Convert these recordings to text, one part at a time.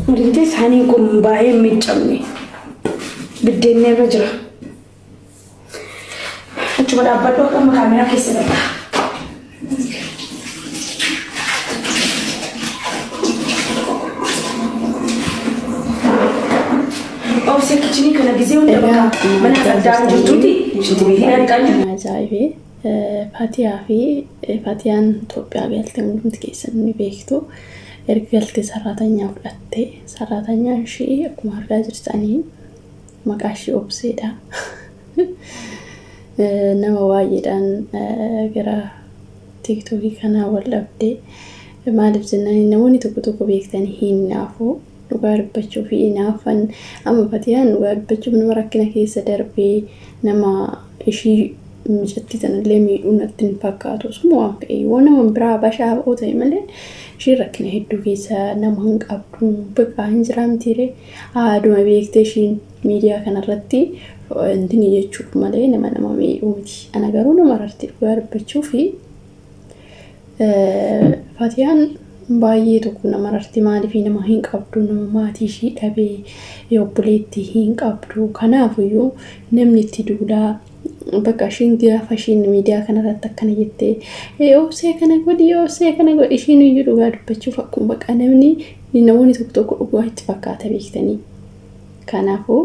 Argitee saaniin kun baay'ee hin miiccamne. Biddeenni irra jira. Achuma dhaabbadhu amma kaameraa keessa darba. Obsee kichinii kana gizee hunda Egaa bakka akkuma mana argaa addaan jirtanii jirtuuti shinti beetiin viidiyoo argaa jirtu. baay'ee ajaa'ibee Fatiyaa fi Fatiyaan Itoophiyaa galte hundumti keessan ni beektu. Erga galtee sarraatanyaa fudhatte sarraatanyaan ishii akkuma argaa jirtanii maqaa ishii Obseedha. Nama baay'eedhaan gara tiiktookii kanaa wal dhabde. Maaliif jennaan namoonni tokko tokko beektanii hin naafu. Dhugaa dubbachuu fi hinaafan amma Fatiyaan dhugaa dubbachuuf nama rakkina keessa darbee nama ishii micattii tanallee miidhuu natti hin fakkaatu. Osuma waan fe'e yoo nama biraa bashaa ba'uu ta'e malee ishiin rakkina hedduu keessa nama hin qabdu. Bakka hin jiraa mitiiree haaduma beektee ishiin miidiyaa kanarratti intini jechuuf malee nama nama miidhuu miti. Ana garuu nama rarti dhugaa dubbachuu fi Fatiyaan baay'ee tokko nama rarti maaliif nama hin qabdu nama maatii ishii dhabee obboleettii hin qabdu kanaafuyyuu namni itti duulaa bakka ishiin gaafa ishiin miidiyaa kanarratti akkana jettee obsee kana godhi obsee kana godhi ishiin iyyuu dhugaa dubbachuuf akkuma bakka namni namoonni tokko tokko dhugaa itti fakkaata beektanii kanaafuu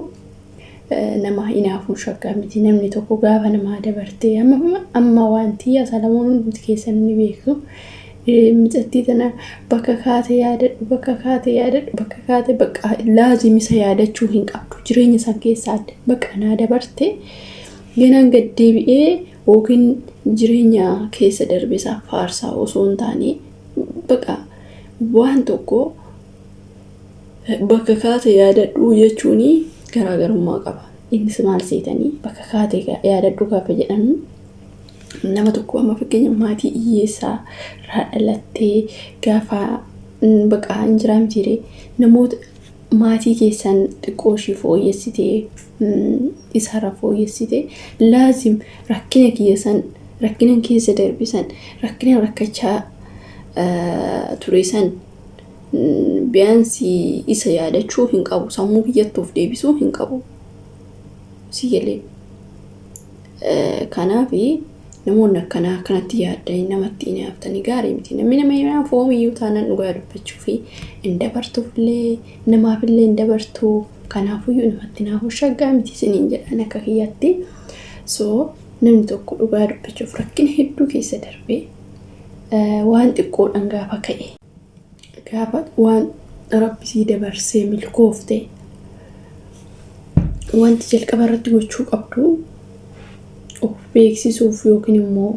nama hinaafuun shaggaa miti. Namni tokko gaafa namaa dabartee amma amma wanti Salamoon hundumti keessan ni beektu. Micattii tana bakka kaate yaadadhu bakka kaate yaadadhu bakka kaate bakka laazim isa yaadachuu hin qabdu jireenya san keessaa adda bakka naa dabarte ganaan gad deebi'ee yookiin jireenya keessa darbe isaa faarsaa osoo hin taane bakka waan tokko Bakka kaate yaadadhuu jechuun garaagarummaa qaba. Innis maal seetanii bakka kaate yaadadhuu gaafa jedhamu nama tokko amma fakkeenya maatii hiyyeessaa irraa dhalattee gaafa bakka hin jiraa mitiiree namoota maatii keessan xiqqoo ishii fooyyessitee isarra fooyyessitee laazim rakkina kiyya san rakkina keessa darbe san rakkina rakkachaa ture san biyaansi isa yaadachuu hin qabu sammuu kiyyatti of deebisuu hin qabu si galee kanaaf namoonni akkanaa akkanatti yaaddanii namatti hinaaftanii gaarii miti namni nama hinaafu hoomiyyuu taanaan dhugaa dubbachuu fi hin dabartuufillee namaafillee hin dabartu kanaafuyyuu namatti hinaafu shaggaa miti isiniin jedhan akka kiyyatti so namni tokko dhugaa dubbachuuf rakkina hedduu keessa darbee waan xiqqoodhaan gaafa ka'e Gaafa waan rabbi sii dabarsee milkoofte wanti jalqaba irratti gochuu qabdu of beeksisuuf yookiin immoo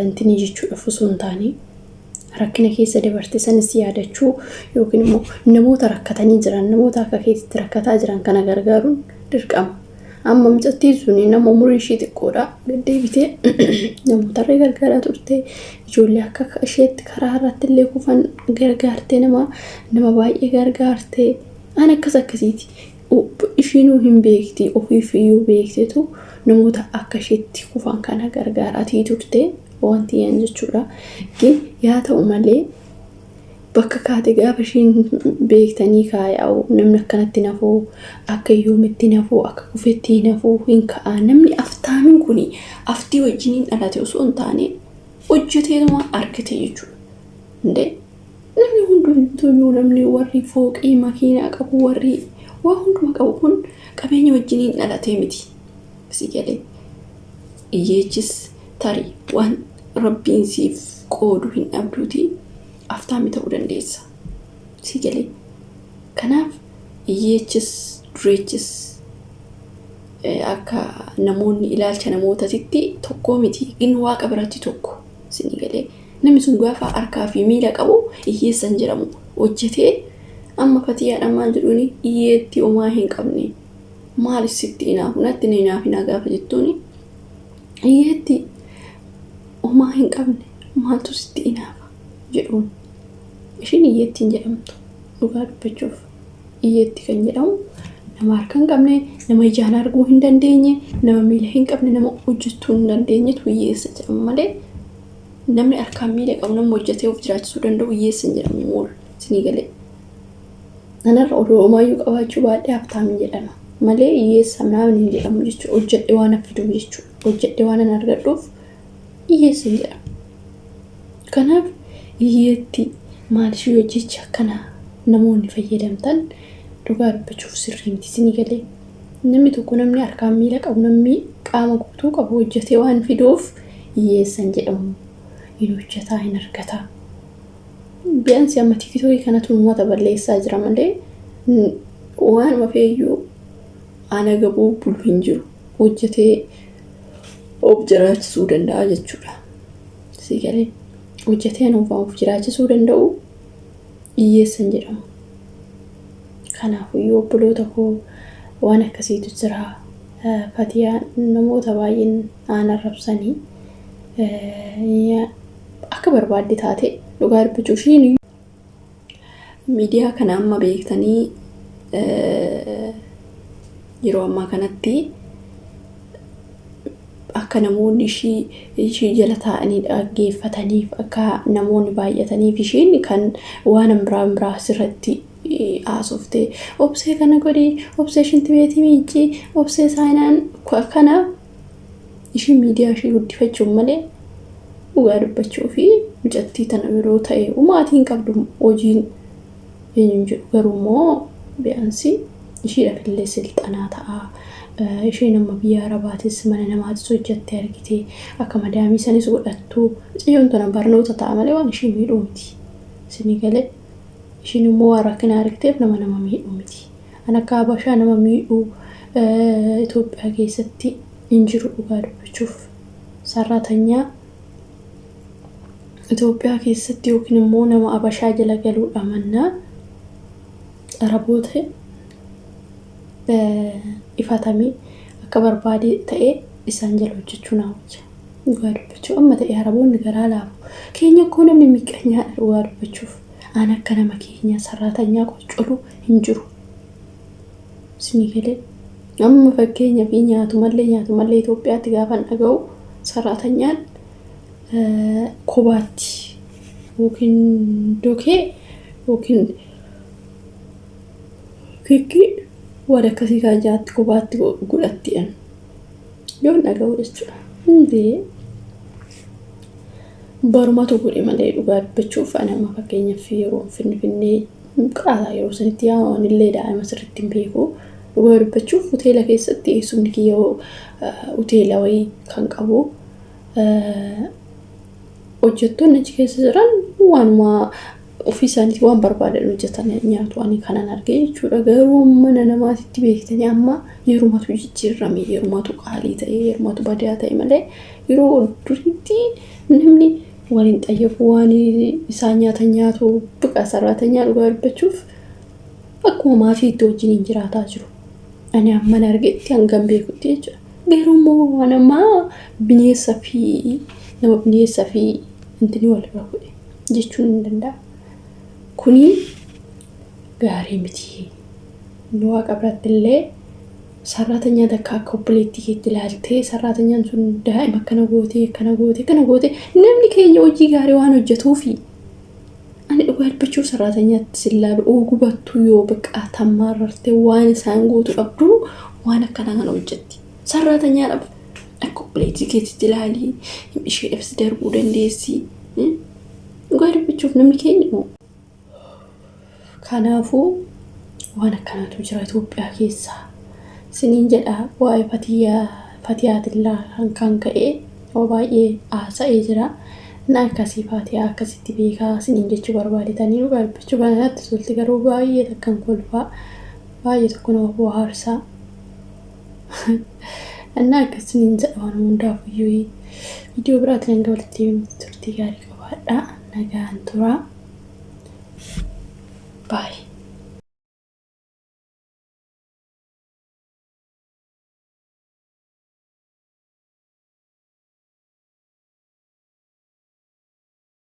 intinii jechuudhaaf osoo hin taane rakkina keessa dabarte sanis yaadachuu yookiin immoo namoota rakkatanii jiran namoota akka keetitti rakkataa jiran kana gargaaruun dirqama. Amma mucattiin suni nama umurii ishii xiqqoodha. Gad deebitee namootarree gargaaraa turte. Ijoollee akka isheetti karaa irratti illee kufan gargaartee nama nama baay'ee gargaarte. An akkas akkasiiti. Ishiinuu hin beekti ofiif iyyuu beektetu namoota akka isheetti kufan kana gargaaraatii turte wanti yan jechuudha. Gin yaa ta'u malee Bakka kaate gaafa ishiin beektanii kaaya'u namni akkanatti hin hafu akka hiyyoometti hin hafu akka kufetti hin hafu hin ka'a namni aftaamin kun aftii wajjiniin dhalate osoo hin taane hojjeteetuma argate jechuudha. Indee namni hundumtuyyuu namni warri fooqii makiinaa qabu warri waa hunduma qabu kun qabeenya wajjiniin dhalatee miti. Si galee hiyyeechis tarii waan rabbiin siif qoodu hin dhabduutii aftaami ta'uu dandeessa. Si galee. Kanaaf hiyyeechis dureechis akka namoonni ilaalcha namootatitti tokkoo miti gin waaqa biratti tokko isinii galee. Namni sun gaafa harkaa fi miila qabu hiyyeessa hin jedhamu hojjetee amma fatiyaadhaan maal jedhuuni hiyyeetti homaa hin qabne maaliif sitti hinaafu natti hin hinaafinaa gaafa jettuuni hiyyeetti homaa hin qabne maaltu sitti inaafa jedhuun. Ishiin hiyyeetti hin jedhamtu dhugaa dubbachuuf. Hiyyeetti kan jedhamu nama harka hin qabne, nama ijaan arguu hin dandeenye, nama miila hin qabne, nama hojjechuu hin dandeenyetu hiyyeessa jedhama malee namni harkaan miila qabu nama hojjetee of jiraachisuu danda'u hiyyeessa hin jedhamu. Isinii galee. Anarra odoo homaayyuu qabaachuu baadhee habtaam jedhama. Malee hiyyeessa naamin hin jedhamu jechuudha. Hojjedhe waan fiduuf jechuudha. Hojjedhe waan an argadhuuf hiyyeessa hin jedhamu. Kanaaf hiyyeetti maal ishee hojjecha akkana namoonni fayyadamtan dhugaa dubbachuuf sirrii miti isinii galee. Namni tokko namni harkaan miila qabu namni qaama guutuu qabu hojjetee waan fiduuf hiyyeessa hin jedhamu. Hin hojjetaa hin argataa. Biyaansi amma tikitookii kanatu uummata balleessaa jira malee waanuma feeyyuu ana gabuu bulu hin jiru. Hojjetee of jiraachisuu danda'a jechuudha. Si galee hojjetee of jiraachisuu danda'u hiyyeessa hin jedhamu. Kanaafuyyuu obboloota koo waan akkasiitu jira. Fatiyaan namoota baay'een aan arrabsanii akka barbaadde taate dhugaa dubbachuu ishiin miidiyaa kana amma beektanii yeroo ammaa kanatti akka namoonni ishii jala taa'anii dhaggeeffataniif akka namoonni baay'ataniif ishiin kan waan biraa biraa asirratti haasoftee obsee kana godhi obsee shinti beetii miicci obsee saayinaan kana ishiin miidiyaa ishii guddifachuun malee dhugaa dubbachuu fi mucattii tana yeroo ta'e maatiin qabdu hojiin eenyuun jedhu garuu immoo bi'aansi ishiidhaaf illee silxanaa ta'a. Isheen amma biyya Arabaatis mana namaatis hojjattee argite akka madaamii sanis godhattu mucayyoon tana barnoota ta'a malee waan ishee miidhuu miti. Isinii galee ishiin immoo waan rakkina argiteef nama nama miidhuu miti. An akka Habashaa nama miidhuu Itoophiyaa keessatti hin jiru dhugaa dubbachuuf. Sarraatanyaa Itoophiyaa keessatti yookiin immoo nama Habashaa jala galuudha mannaa Araboota ifatamee akka barbaade ta'ee isaan jala hojjechuu naa wayya. Dhugaa dubbachuu amma ta'e Araboonni garaa laafu. Keenya koo namni miqqanyaadha dhugaa dubbachuuf. An akka nama keenya sarraatanyaa qoccolu hin jiru. Isinii galee amma fakkeenya fi nyaatumallee nyaatumallee Itoophiyaatti gaafan dhaga'u sarraatanyaan kobaatti yookiin dokee yookiin kikkii waan akkasii kan nyaatti kobaatti godhatti yoon dhaga'u jechuudha. Hundee barumatu godhe malee dhugaa dubbachuuf ani amma fakkeenyaaf yeroo finfinnee qaataa yeroo sanitti yaa waan illee daa'ima sirriitti hin beeku. Dhugaa dubbachuuf hoteela keessatti eessumni kiyya hoteela wayii kan qabu hojjettoonni achi keessa jiran waanuma ofii isaaniitii waan barbaadan hojjetan nyaatu ani kanan arge jechuudha. Garuu mana namaatitti beektanii amma yerumatu jijjiirame yerumatu qaalii ta'e yerumatu badaa ta'e malee yeroo duriitti namni waliin xayyafu waan isaan nyaatan nyaatu biqa saraatanyaa dhugaa dubbachuuf akkuma maatiitti wajjin hin jiraataa jiru. Ani amman argetti hangam beekutti jechuudha. Garuu immoo waan ammaa bineensa fi nama bineensa fi intini walirra godhe jechuun hin danda'amu. Kuni gaarii miti. Inni waaqa biratti illee saraatanyaa takka akka obboleettii keetti ilaaltee sarraatanyaan sun daa'ima akkana gootee akkana gootee akkana gootee namni keenya hojii gaarii waan hojjetuufi ani dhugaa dubbachuuf saraatanyaatti sin laalu oo gubattuu yoo bakka tammaarrarte waan isaan gootu qabdu waan akkanaa kana hojjetti. Saraatanyaadhaaf akka obboleettii keetitti ilaalii isheedhaaf si darbuu dandeessi. Dhugaa dubbachuuf namni keenya kanaafuu waan akkanaatu jira Itoophiyaa keessa. Siniin jedha waa'ee Fatiyyaa Fatiyaatilaa kan ka'e yoo baay'ee haasa'ee jira. Na akkasii Fatiyaa akkasitti beekaa siniin jechuu barbaadetanii dhugaa dubbachuu kanatti tolti garuu baay'ee takkan kolfaa baay'ee tokko nama bohaarsaa. Innaa akkasiniin jedha waan hundaaf iyyuu viidiyoo biraatiin hanga walitti deebinutti turtii gaarii qabaadhaa. Nagaan turaa. Baay'ee.